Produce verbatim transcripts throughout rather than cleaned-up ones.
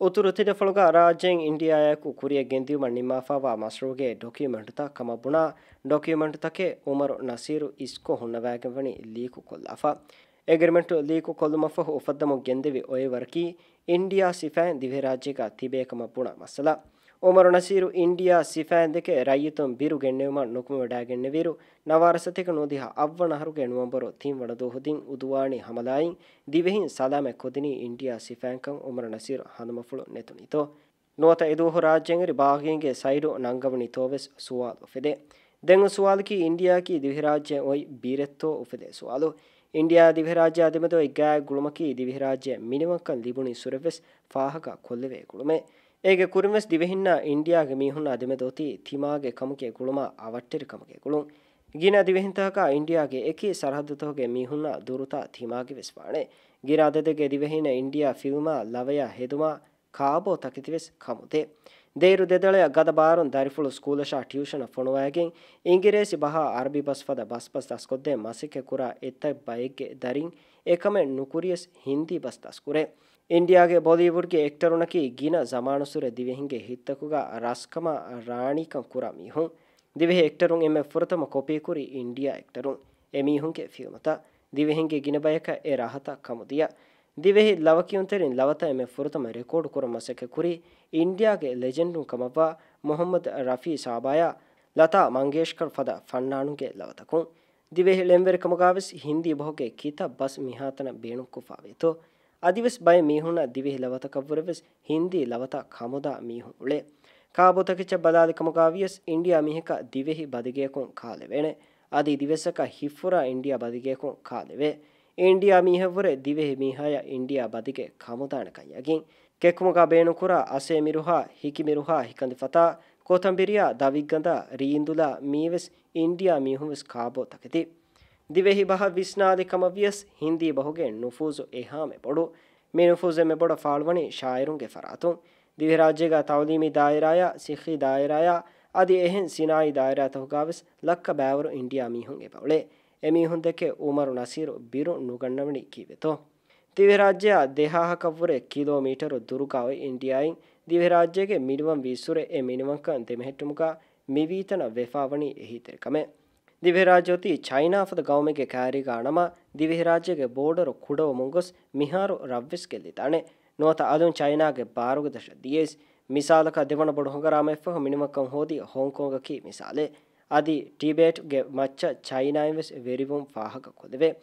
އުތުރު ތިލަފަޅުގަ ރާއްޖޭން އިންޑިއާއެކު ކުރިއަށް ގެންދިއުމަށް ނިންމާފައިވާ މަޝްރޫޢުގެ ޑޮކިއުމެންޓުތައް ކަމަށް ބުނާ ޑޮކިއުމެންޓުތަކެއް އުމަރު ނަސީރު އިސްކޮށް ހުންނަވައިގެން ވަނީ ލީކު ކޮށްލާފަ. އެގްރިމެންޓު ލީކު ކޮށްލުމަށްފަހު އުފައްދަމުން ގެންދެވި އޮއެވަރަކީ އިންޑިއާ ސިފައިން ދިވެހިރާއްޖޭގަ ތިބޭކަމަށް ބުނާ މައްސަލަ. އުމަރު ނަސީރު އިންޑިއާ ސިފައިން ދެކެ ރައްޔިތުން ބިރު ގެންނެވުމަށް ނުކުމެވަޑައިގެންނެވިއިރު، ނަވާރަ ސަތޭކަ ނުވަދިހަ އަށްވަނަ އަހަރުގެ ނުވަންބަރު ތިން ވަނަ ދުވަހު ދިން އުދުވާނީ ހަމަލާއިން ދިވެހިން ސަލާމަތް ކޮށްދިނީ އިންޑިއާ ސިފައިންކަން އުމަރު ނަސީރު ހަނދުމަފުޅު ނެތުނީތޯ. ނުވަތަ އެދުވަހު ރާއްޖޭންހުރި ބާޣީންގެ ސައިޑު ނަންގަވަނީތޯވެސް ސުވާލު އުފެދޭ. ދެން ސުވާލަކީ އިންޑިއާއަކީ ދިވެހިރާއްޖެ އޮތް ބިރެއްތޯ އުފެދޭ ސުވާލު. އިންޑިއާ ދިވެހިރާއްޖެ އަދިމެދު އޮތް ގާތް ގުޅުމަކީ ދިވެހިރާއްޖެ މިނިވަންކަން ލިބުނީ ސުރެވެސް ފާހަގަ ކޮށްލެވޭ ގުޅުމެއް. އޭގެ ކުރިންވެސް ދިވެހިންނާ އިންޑިއާގެ މީހުންނާ ދެމެދު އޮތީ ތިމާގެ ކަމުގެ ގުޅުމާ އަވަށްޓެރިކަމުގެ ގުޅުން. ގިނަ ދިވެހިންތަކަކާ އިންޑިއާގެ އެކި ސަރަހައްދުތަކުގެ މީހުންނާ ދުރުތާ ތިމާގެ ވެސް ވާނެ. ގިނަ އަދަދެއްގެ ދިވެހިންނަށް އިންޑިއާ ފިލްމާ ލަވަޔާ ހެދުމާ ކާބޯ ތަކެތިވެސް ކަމުދޭ. ދޭއިރު ދެދަޅަޔަށް ގަދަ ބާރުން ދަރިފުޅު ސްކޫލަށާ ޓިއުޝަނަށް ފޮނުވައިގެން، އިނގިރޭސި ބަހާ އަރަބި ބަސް ފަދަ ބަސްބަސް ދަސްކޮށްދޭން މަސައްކަތް ކުރާ އެތައް ބައެއްގެ ދަރިން އެކަމެއް ނުކުރިޔަސް ހިންދީ ބަސް ދަސްކުރޭ. އިންޑިއާގެ ބޮލީވުޑްގެ އެކްޓަރުންނަކީ ގިނަ ޒަމާނުއްސުރެ ދިވެހިންގެ ހިތްތަކުގަ ރަސްކަމާ ރާނީކަން ކުރާ މީހުން. ދިވެހި އެކްޓަރުން އެންމެ ފުރަތަމަ ކޮޕީކުރީ އިންޑިއާ އެކްޓަރުން. އެމީހުންގެ ފިލްމުތައް. ދިވެހިންގެ ގިނަ ބަޔަކަށް އެ ރަހަތައް ކަމުދިޔަ. ދިވެހި ލަވަކިޔުންތެރިން ލަވަތައް އެންމެ ފުރަތަމަ ރެކޯޑު ކުރަން މަސައްކަތް ކުރީ އިންޑިއާގެ ލެޖެންޑުން ކަމަށްވާ މުހައްމަދު ރަފީ ސާބާޔާ ލަތާ މަންގޭޝްކަރު ފަދަ ފަންނާނުންގެ ލަވަތަކުން. ދިވެހި ޅެންވެރިކަމުގާވެސް ހިންދީ ބަހުގެ ކިތައް ބަސް މިހާތަނަށް ބޭނުންކޮށްފާވޭތޯ. އަދިވެސް ބައެއް މީހުންނަށް ދިވެހި ލަވަތަކަށްވުރެވެސް ހިންދީ ލަވަތައް ކަމުދާ މީހުން އުޅޭ. ކާބޯތަކެއްޗަށް ބަލާލި ކަމުގާވިޔަސް އިންޑިއާ މީހަކަށް ދިވެހި ބަދިގެއަކުން ކާލެވޭނެ. އަދި ދިވެއްސަކަށް ހިތްފުރާ އިންޑިއާ ބަދިގެއަކުން ކާލެވޭ. އިންޑިއާ މީހެއްވުރެ ދިވެހި މީހާޔަށް އިންޑިއާ ބަދިގެ ކަމުދާނެކަން ޔަގީން. ކެއްކުމުގާ ބޭނުންކުރާ އަސޭމިރުހާ، ހިކިމިރުހާ، ހިކަނދިފަތާ، ކޮތަނބިރިޔާ، ދަވިއްގަނދާ، ރީނދުލާ މީވެސް އިންޑިއާ މީހުންވެސް ކާބޯ ތަކެތި. ދިވެހި ބަހަށް ވިސްނާލި ކަމަށް ވިޔަސް ހިންދީ ބަހުގެ ނުފޫޒު އެހާމެ ބޮޑު. މި ނުފޫޒު އެންމެ ބޮޑަށް ފާޅުވަނީ ޝާއިރުންގެ ފަރާތުން. ދިވެހިރާއްޖޭގަ ތައުލީމީ ދާއިރާޔާ، ސިއްހީ ދާއިރާޔާ، އަދި އެހެން ސިނާއީ ދާއިރާތަކުގާވެސް ލައްކަ ބައިވަރު އިންޑިއާ މީހުން އެބައުޅޭ. އެމީހުން ދެކެ އުމަރު ނަސީރު ބިރު ނުގަންނަވަނީ ކީއްވެތޯ؟ ދިވެހިރާއްޖެއާ ދެހާހަކަށްވުރެ ކިލޯމީޓަރު ދުރުގަ އޮތް އިންޑިއާއިން ދިވެހިރާއްޖޭގެ މިނިވަން ވީއްސުރެ އެ މިނިވަންކަން ދެމެހެއްޓުމުގަ މިވީތަނަށް ވެފާވަނީ އެހީތެރިކަމެއް. ދިވެހިރާއްޖެ އޮތީ ޗައިނާ ފަދަ ގައުމެއްގެ ކައިރީގަ އަނަމާ، ދިވެހިރާއްޖޭގެ ބޯޑަރު ކުޑަވަމުން ގޮސް މިހާރު ރަށްވެސް ގެއްލިދާނެ. ނުވަތަ އަލުން ޗައިނާގެ ބާރުގެ ދަށަށް ދިޔައިސް. މިސާލަކަށް ދެވަނަ ބޮޑު ހަނގަރާމައެއްފަހު މިނިވަންކަން ހޯދީ ހޮންކޮންގަކީ މިސާލެއް. އަދި ޓިބެޓްގެ މައްޗަށް ޗައިނާއިން ވެސް ވެރިވުން ފާހަގަ ކޮށްލެވޭ.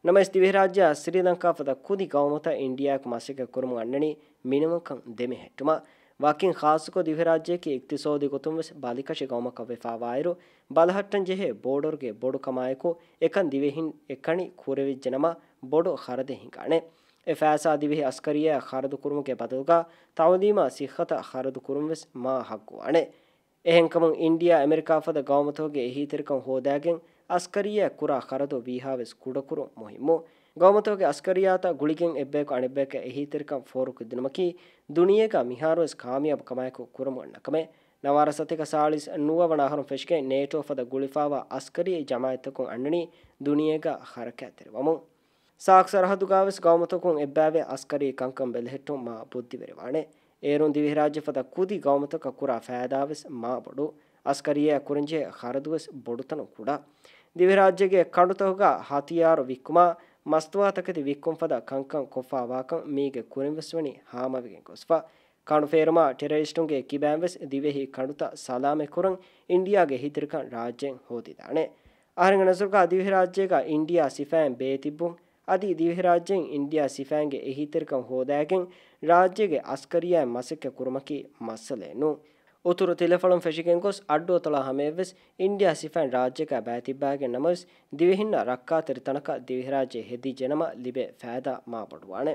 ނަމަވެސް ދިވެހިރާއްޖެއާ ސްރީލަންކާ ފަދަ ކުދި ގައުމުތައް އިންޑިއާއެކު މަސައްކަތް ކުރަމުން އަންނަނީ މިނިވަންކަން ދެމެހެއްޓުމަށް. ވަކިން ޚާއްޞަކޮށް ދިވެހިރާއްޖެއަކީ އިޤްތިޞާދީ ގޮތުން ވެސް ބަލިކަށި ގައުމަކަށް ވެފާވާއިރު، ބަލަހައްޓަން ޖެހޭ ބޯޑަރުގެ ބޮޑުކަމާއެކު އެކަން ދިވެހިން އެކަނި ކުރެވިއްޖެނަމަ ބޮޑު ޚަރަދެއް ހިނގާނެ. އެ ފައިސާ ދިވެހި އަސްކަރިއްޔާ ޚަރަދު ކުރުމުގެ ބަދަލުގަ ތައުލީމާ ސިއްހަތަށް ޚަރަދު ކުރުން ވެސް މާ ހައްގުވާނެ. އެހެންކަމުން އިންޑިއާ އެމެރިކާ ފަދަ ގައުމުތަކުގެ އެހީތެރިކަން ހޯދާގެން އަސްކަރިއްޔާ ކުރާ ޚަރަދު ވީހާވެސް ކުޑަކުރުން މުހިއްމު. ގައުމުތަކުގެ އަސްކަރިއްޔާތައް ގުޅިގެން އެއްބަޔަކު އަނެއްބަޔަކަށް އެހީތެރިކަން ފޯރުކޮށްދިނުމަކީ ދުނިޔޭގަ މިހާރުވެސް ކާމިޔާބު ކަމާއެކު ކުރަމުން އަންނަ ކަމެއް. ނަވާރަ ސަތޭކަ ސާޅީސް ނުވަ ވަނަ އަހަރުން ފެށިގެން ނޭޓޯ ފަދަ ގުޅިފާވާ އަސްކަރީ ޖަމާއަތްތަކުން އަންނަނީ ދުނިޔޭގަ ހަރަކާތްތެރިވަމުން. ސާކް ސަރަހައްދުގާވެސް ގައުމުތަކުން އެއްބައިވެ އަސްކަރީ ކަންކަން ބެލެހެއްޓުން މާ ބުއްދިވެރިވާނެ. އޭރުން ދިވެހިރާއްޖެ ފަދަ ކުދި ގައުމުތަކަށް ކުރާ ފައިދާވެސް މާ ބޮޑު. އަސްކަރިއްޔާ ކުރަންޖެހޭ ޚަރަދުވެސް ބޮޑުތަނުން ކުޑަ. ދިވެހިރާއްޖޭގެ ކަނޑުތަކުގަ ހަތިޔާރު ވިއްކުމާ، މަސްތުވާތަކެތި ވިއްކުން ފަދަ ކަންކަން ކޮށްފާވާކަން މީގެ ކުރިންވެސް ވަނީ ހާމަވެގެން ގޮސްފަ. ކަނޑު ފޭރުމާ ޓެރަރިސްޓުންގެ ކިބައިން ވެސް ދިވެހި ކަނޑުތައް ސަލާމަތް ކުރަން އިންޑިއާގެ އެހީތެރިކަން ރާއްޖޭން ހޯދިދާނެ. އަހަރެންގެ ނަޒަރުގަ ދިވެހިރާއްޖޭގަ އިންޑިއާ ސިފައިން ބޭތިއްބުން އަދި ދިވެހިރާއްޖޭން އިންޑިއާ ސިފައިންގެ އެހީތެރިކަން ހޯދާގެން ރާއްޖޭގެ އަސްކަރިއްޔާއިން މަސައްކަތް ކުރުމަކީ މައްސަލައެއް ނޫން. އުތުރު ތިލަފަޅުން ފެށިގެން ގޮސް އައްޑުއަތޮޅާ ހަމަޔަށްވެސް އިންޑިއާ ސިފައިން ރާއްޖޭގަ ބައިތިއްބާގެން ނަމަވެސް، ދިވެހިންނަށް ރައްކާތެރި ތަނަކަށް ދިވެހިރާއްޖެ ހެދިއްޖެނަމަ ލިބޭ ފައިދާ މާ ބޮޑުވާނެ.